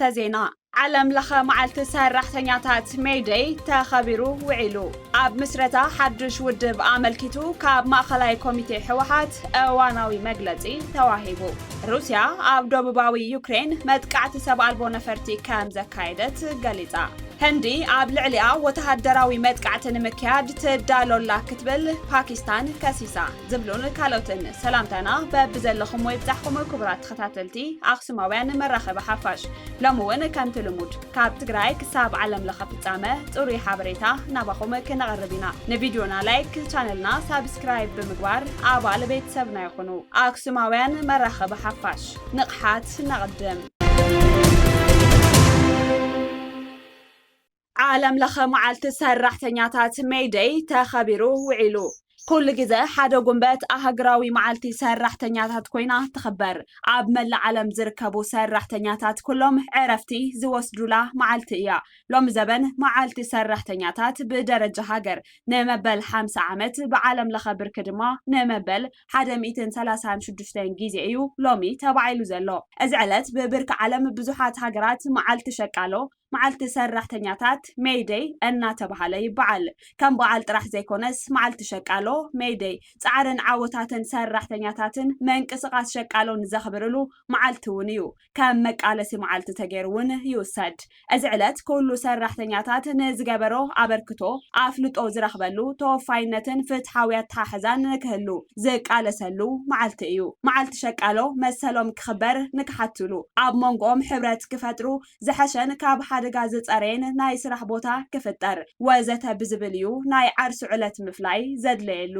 ኣርእስተ ዜና። ዓለም ለኸ መዓልቲ ሰራሕተኛታት ሜይደይ ተኸቢሩ ውዒሉ። ኣብ ምስረታ ሓድሽ ውድብ ኣመልኪቱ ካብ ማእኸላይ ኮሚቴ ህወሓት እዋናዊ መግለጺ ተዋሂቡ። ሩስያ ኣብ ደቡባዊ ዩክሬን መጥቃዕቲ ሰብ ኣልቦ ነፈርቲ ከም ዘካየደት ገሊጻ። ህንዲ ኣብ ልዕሊኣ ወተሃደራዊ መጥቃዕቲ ንምክያድ ትዳሎላ ክትብል ፓኪስታን ከሲሳ። ዝብሉን ካልኦትን ሰላምታና በብዘለኹም ወይ ብጻሕኹም ክቡራት ተኸታተልቲ ኣኽሱማውያን መራኸቢ ሓፋሽ። ሎሚ እውን ከምቲ ልሙድ ካብ ትግራይ ክሳብ ዓለም ለኸ ፍጻመ ጽሩይ ሓበሬታ ናባኹም ክነቕርብ ኢና። ንቪድዮና ላይክ፣ ቻነልና ሳብስክራይብ ብምግባር ኣባል ቤተሰብና ይኹኑ። ኣኽሱማውያን መራኸቢ ሓፋሽ፣ ንቕሓት ነቕድም። ዓለም ለኸ መዓልቲ ሰራሕተኛታት ሜይደይ ተኸቢሩ ውዒሉ። ኩሉ ግዜ ሓደ ጉንበት ኣህግራዊ መዓልቲ ሰራሕተኛታት ኮይና ትኽበር። ኣብ መላእ ዓለም ዝርከቡ ሰራሕተኛታት ኩሎም ዕረፍቲ ዝወስዱላ መዓልቲ እያ። ሎሚ ዘበን መዓልቲ ሰራሕተኛታት ብደረጃ ሃገር ንመበል ሓምሳ ዓመት፣ ብዓለም ለኸ ብርኪ ድማ ንመበል ሓደ ሚእትን ሰላሳን ሽዱሽተን ግዜ እዩ ሎሚ ተባዒሉ ዘሎ። እዚ ዕለት ብብርኪ ዓለም ብዙሓት ሃገራት መዓልቲ ሸቃሎ፣ መዓልቲ ሰራሕተኛታት ሜይደይ እናተባህለ ይበዓል። ከም በዓል ጥራሕ ዘይኮነስ፣ መዓልቲ ሸቃሎ ሜይደይ ጻዕርን ዓወታትን ሰራሕተኛታትን ምንቅስቓስ ሸቃሎን ዘኽብርሉ መዓልቲ እውን እዩ። ከም መቃለሲ መዓልቲ ተገይሩ እውን ይውሰድ። እዚ ዕለት ኩሉ ሰራሕተኛታት ንዝገበሮ ኣበርክቶ ኣፍልጦ ዝረኽበሉ፣ ተወፋይነትን ፍትሓዊ ኣተሓሕዛን ንክህሉ ዝቃለሰሉ መዓልቲ እዩ። መዓልቲ ሸቃሎ መሰሎም ክኽበር ንክሓትሉ፣ ኣብ መንጎኦም ሕብረት ክፈጥሩ፣ ዝሐሸን ካብ ሓደጋ ዝጸረየን ናይ ስራሕ ቦታ ክፍጠር ወዘተ ብዝብል እዩ ናይ ዓርሱ ዕለት ምፍላይ ዘድለየሉ።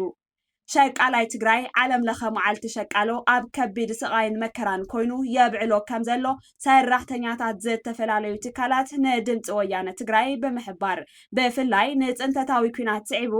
ሸቃላይ ትግራይ ዓለም ለኸ መዓልቲ ሸቃሎ ኣብ ከቢድ ስቓይን መከራን ኮይኑ የብዕሎ ከም ዘሎ ሰራሕተኛታት ዝተፈላለዩ ትካላት ንድምፂ ወያነ ትግራይ ብምሕባር፣ ብፍላይ ንፅንተታዊ ኲናት ስዒቡ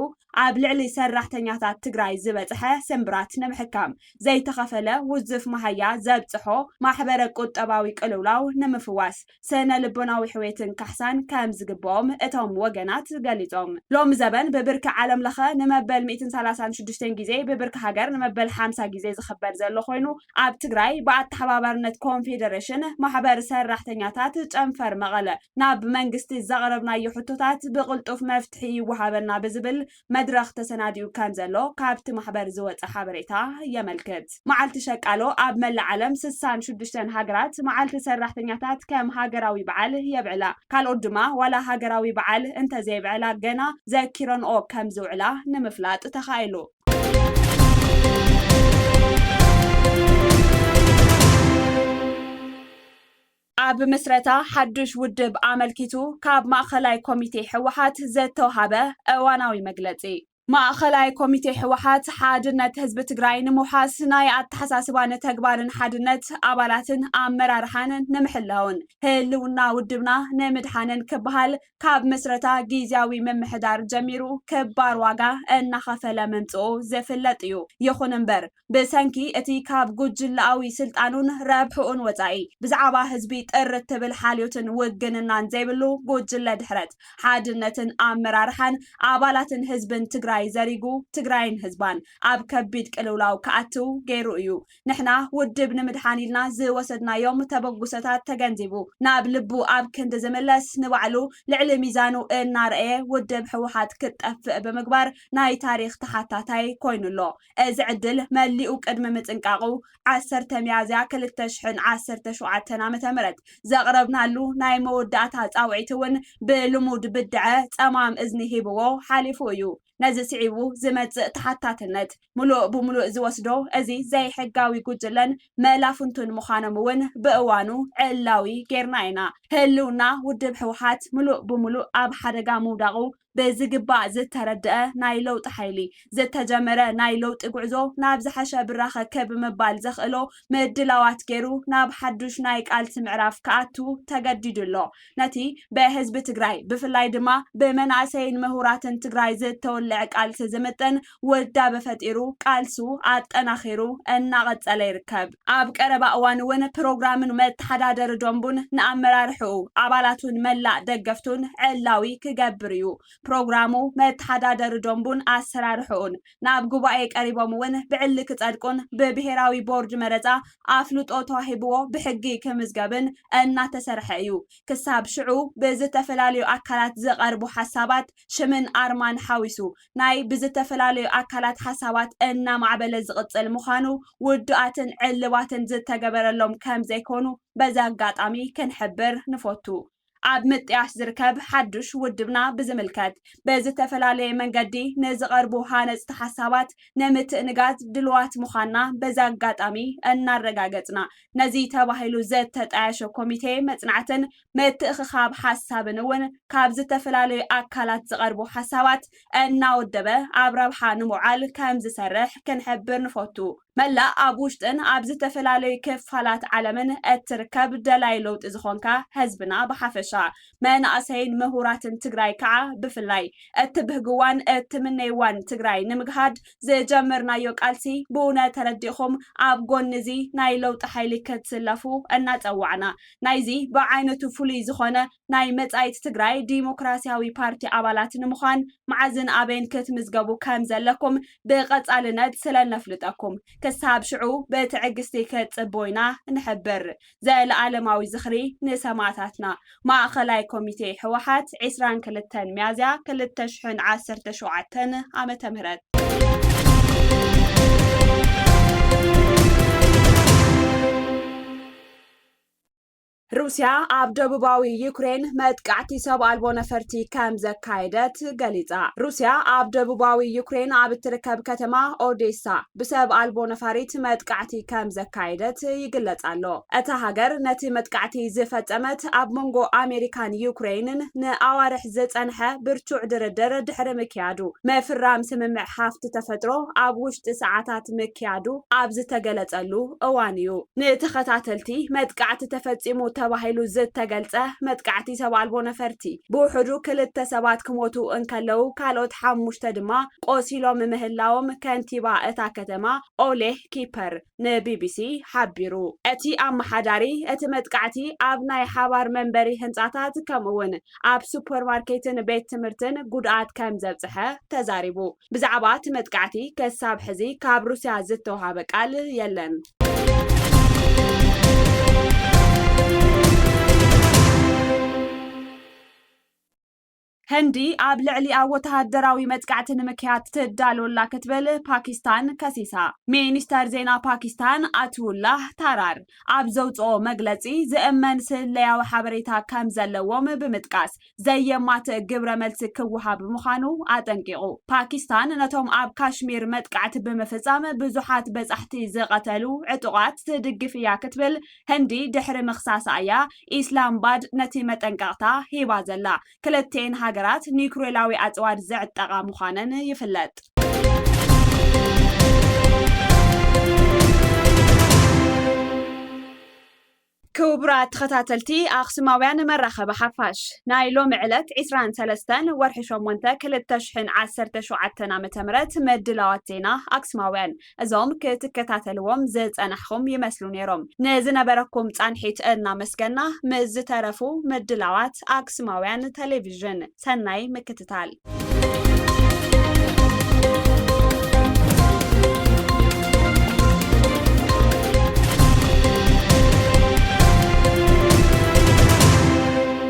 ኣብ ልዕሊ ሰራሕተኛታት ትግራይ ዝበፅሐ ስምብራት ንምሕካም፣ ዘይተኸፈለ ውዙፍ መሃያ ዘብፅሖ ማሕበረ ቁጠባዊ ቅልውላው ንምፍዋስ ስነ ልቦናዊ ሕውየትን ካሕሳን ከም ዝግብኦም እቶም ወገናት ገሊጾም። ሎሚ ዘበን ብብርኪ ዓለም ለኸ ንመበል ሚእትን ሰላሳን ሽዱሽተን ግዜ፣ ብብርኪ ሃገር ንመበል ሓምሳ ግዜ ዝኽበር ዘሎ ኮይኑ፣ ኣብ ትግራይ ብኣተሓባባርነት ኮንፌደሬሽን ማሕበር ሰራሕተኛታት ጨንፈር መቐለ ናብ መንግስቲ ዘቕረብናዮ ሕቶታት ብቕልጡፍ መፍትሒ ይወሃበና ብዝብል መድረኽ ተሰናዲኡ ከም ዘሎ ካብቲ ማሕበር ዝወጸ ሓበሬታ የመልክት። መዓልቲ ሸቃሎ ኣብ መላእ ዓለም ስሳን ሽዱሽተን ሃገራት መዓልቲ ሰራሕተኛታት ከም ሃገራዊ በዓል የብዕላ። ካልኦት ድማ ዋላ ሃገራዊ በዓል እንተዘይብዕላ ገና ዘኪረንኦ ከም ዝውዕላ ንምፍላጥ ተኻኢሉ። ኣብ ምስረታ ሓዱሽ ውድብ ኣመልኪቱ ካብ ማእኸላይ ኮሚቴ ህወሓት ዝተውሃበ እዋናዊ መግለጺ። ማእኸላይ ኮሚቴ ህወሓት ሓድነት ህዝቢ ትግራይ ንምውሓስ ናይ ኣተሓሳስባን ተግባርን ሓድነት ኣባላትን ኣመራርሓን ንምሕላውን ህልውና ውድብና ንምድሓንን ክበሃል ካብ ምስረታ ግዝያዊ ምምሕዳር ጀሚሩ ክባር ዋጋ እናኸፈለ ምምፅኡ ዝፍለጥ እዩ። ይኹን እምበር ብሰንኪ እቲ ካብ ጉጅለኣዊ ስልጣኑን ረብሕኡን ወጻኢ ብዛዕባ ህዝቢ ጥርት ትብል ሓልዮትን ውግንናን ዘይብሉ ጉጅለ ድሕረት ሓድነትን ኣመራርሓን ኣባላትን ህዝብን ትግራይ ዘሪጉ ትግራይን ህዝባን ኣብ ከቢድ ቅልውላው ክኣትው ገይሩ እዩ። ንሕና ውድብ ንምድሓን ኢልና ዝወሰድናዮም ተበጉሰታት ተገንዚቡ ናብ ልቡ ኣብ ክንዲ ዝምለስ ንባዕሉ ልዕሊ ሚዛኑ እናረኣየ ውድብ ህወሓት ክጠፍእ ብምግባር ናይ ታሪኽ ተሓታታይ ኮይኑ ኣሎ። እዚ ዕድል መሊኡ ቅድሚ ምጽንቃቑ ዓሰርተ ሚያዝያ ክልተ ሽሕን ዓሰርተ ሸውዓተን ዓመተ ምህረት ዘቕረብናሉ ናይ መወዳእታ ጻውዒት እውን ብልሙድ ብድዐ ጸማም እዝኒ ሂብዎ ሓሊፉ እዩ። ነዚ ስዒቡ ዝመጽእ ተሓታትነት ምሉእ ብምሉእ ዝወስዶ እዚ ዘይሕጋዊ ጉጅለን መላፍንቱን ምዃኖም እውን ብእዋኑ ዕላዊ ጌርና ኢና። ህልውና ውድብ ህወሓት ምሉእ ብምሉእ ኣብ ሓደጋ ምውዳቑ ብዝግባእ ዝተረድአ ናይ ለውጢ ሓይሊ፣ ዝተጀመረ ናይ ለውጢ ጉዕዞ ናብ ዝሐሸ ብራኸ ክብ ምባል ዘኽእሎ ምድላዋት ገይሩ ናብ ሓዱሽ ናይ ቃልሲ ምዕራፍ ክኣቱ ተገዲዱ ኣሎ። ነቲ ብህዝቢ ትግራይ ብፍላይ ድማ ብመናእሰይን ምሁራትን ትግራይ ዝተወልዐ ቃልሲ ዝምጥን ውዳበ ፈጢሩ ቃልሱ ኣጠናኺሩ እናቐጸለ ይርከብ። ኣብ ቀረባ እዋን እውን ፕሮግራምን መተሓዳደሪ ደንቡን ንኣመራርሕኡ፣ ኣባላቱን መላእ ደገፍቱን ዕላዊ ክገብር እዩ። ፕሮግራሙ፣ መተሓዳደሪ ደንቡን ኣሰራርሕኡን ናብ ጉባኤ ቀሪቦም እውን ብዕሊ ክጸድቁን ብብሄራዊ ቦርድ መረጻ ኣፍልጦ ተዋሂብዎ ብሕጊ ክምዝገብን እናተሰርሐ እዩ። ክሳብ ሽዑ ብዝተፈላለዩ ኣካላት ዝቐርቡ ሓሳባት ሽምን ኣርማን ሓዊሱ ናይ ብዝተፈላለዩ ኣካላት ሓሳባት እናማዕበለ ዝቕጽል ምዃኑ ውዱኣትን ዕልባትን ዝተገበረሎም ከም ዘይኮኑ በዚ ኣጋጣሚ ክንሕብር ንፈቱ። ኣብ ምጥያሽ ዝርከብ ሓዱሽ ውድብና ብዝምልከት ብዝተፈላለየ መንገዲ ንዝቐርቡ ሃነጽቲ ሓሳባት ንምትእንጋድ ድልዋት ምዃንና በዚ ኣጋጣሚ እናረጋገጽና፣ ነዚ ተባሂሉ ዘተጣየሸ ኮሚቴ መጽናዕትን ምትእኽኻብ ሓሳብን እውን ካብ ዝተፈላለዩ ኣካላት ዝቐርቡ ሓሳባት እናወደበ ኣብ ረብሓ ንምውዓል ከም ዝሰርሕ ክንሕብር ንፈቱ። መላእ ኣብ ውሽጥን ኣብ ዝተፈላለዩ ክፋላት ዓለምን እትርከብ ደላይ ለውጢ ዝኾንካ ህዝብና ብሓፈሻ፣ መናእሰይን ምሁራትን ትግራይ ከዓ ብፍላይ፣ እትብህግዋን እትምነይዋን ትግራይ ንምግሃድ ዝጀመርናዮ ቃልሲ ብእውነት ተረዲእኹም ኣብ ጎኒ እዚ ናይ ለውጢ ሓይሊ ክትስለፉ እናጸዋዕና፣ ናይዚ ብዓይነቱ ፍሉይ ዝኾነ ናይ መጻኢት ትግራይ ዲሞክራሲያዊ ፓርቲ ኣባላት ንምዃን መዓዝን ኣበይን ክትምዝገቡ ከም ዘለኩም ብቐጻልነት ስለ እነፍልጠኩም፣ ክሳብ ሽዑ ብትዕግስቲ ክትጽበዩና ንሕብር። ዘለኣለማዊ ዝኽሪ ንሰማእታትና። ማእኸላይ ኮሚቴ ህወሓት፣ ዕስራን ክልተን ሚያዝያ ክልተ ሽሕን ዓሰርተ ሸውዓተን ዓመተ ምህረት። ሩስያ ኣብ ደቡባዊ ዩክሬን መጥቃዕቲ ሰብ ኣልቦ ነፈርቲ ከም ዘካየደት ገሊጻ። ሩስያ ኣብ ደቡባዊ ዩክሬን ኣብ እትርከብ ከተማ ኦዴሳ ብሰብ ኣልቦ ነፋሪት መጥቃዕቲ ከም ዘካየደት ይግለጽ ኣሎ። እታ ሃገር ነቲ መጥቃዕቲ ዝፈጸመት ኣብ መንጎ ኣሜሪካን ዩክሬንን ንኣዋርሕ ዝጸንሐ ብርቱዕ ድርድር ድሕሪ ምክያዱ፣ ምፍራም ስምምዕ ሃፍቲ ተፈጥሮ ኣብ ውሽጢ ሰዓታት ምክያዱ ኣብ ዝተገለጸሉ እዋን እዩ። ንተኸታተልቲ መጥቃዕቲ ተፈጺሙ ተባሂሉ ዝተገልጸ መጥቃዕቲ ሰብ ኣልቦ ነፈርቲ፣ ብውሕዱ ክልተ ሰባት ክሞቱ እንከለዉ፣ ካልኦት ሓሙሽተ ድማ ቆሲሎም ምህላዎም ከንቲባ እታ ከተማ ኦሌህ ኪፐር ንቢቢሲ ሓቢሩ። እቲ ኣመሓዳሪ፣ እቲ መጥቃዕቲ ኣብ ናይ ሓባር መንበሪ ህንጻታት ከምኡ'ውን ኣብ ሱፐርማርኬትን ቤት ትምህርትን ጉድኣት ከም ዘብጽሐ ተዛሪቡ። ብዛዕባ እቲ መጥቃዕቲ ክሳብ ሕዚ ካብ ሩስያ ዝተውሃበ ቃል የለን። ህንዲ ኣብ ልዕሊኣ ወተሃደራዊ መጥቃዕቲ ንምክያድ ትዳሎላ ክትብል ፓኪስታን ከሲሳ። ሚኒስተር ዜና ፓኪስታን ኣትውላህ ታራር ኣብ ዘውፅኦ መግለፂ፣ ዝእመን ስለያዊ ሓበሬታ ከም ዘለዎም ብምጥቃስ፣ ዘየማትእ ግብረ መልሲ ክወሃብ ምዃኑ ኣጠንቂቑ። ፓኪስታን ነቶም ኣብ ካሽሚር መጥቃዕቲ ብምፍጻም ብዙሓት በጻሕቲ ዝቐተሉ ዕጡቓት ትድግፍ እያ ክትብል ህንዲ ድሕሪ ምኽሳሳ እያ ኢስላምባድ ነቲ መጠንቀቕታ ሂባ ዘላ። ክልቲኤን ሃገራት ኒኩሌራዊ ኣጽዋር ዝዕጠቓ ምዃነን ይፍለጥ። ክቡራት ተኸታተልቲ ኣኽሱማውያን መራኸቢ ሓፋሽ፣ ናይ ሎሚ ዕለት ዕስራን ሰለስተን ወርሒ ሸሞንተ ክልተ ሽሕን ዓሰርተ ሸውዓተን ዓመተ ምህረት ምድላዋት ዜና ኣኽሱማውያን፣ እዞም ክትከታተልዎም ዝጸናሕኹም ይመስሉ ነይሮም። ንዝነበረኩም ጻንሒት እናመስገና፣ ምስ ዝተረፉ ምድላዋት ኣኽሱማውያን ቴሌቪዥን ሰናይ ምክትታል።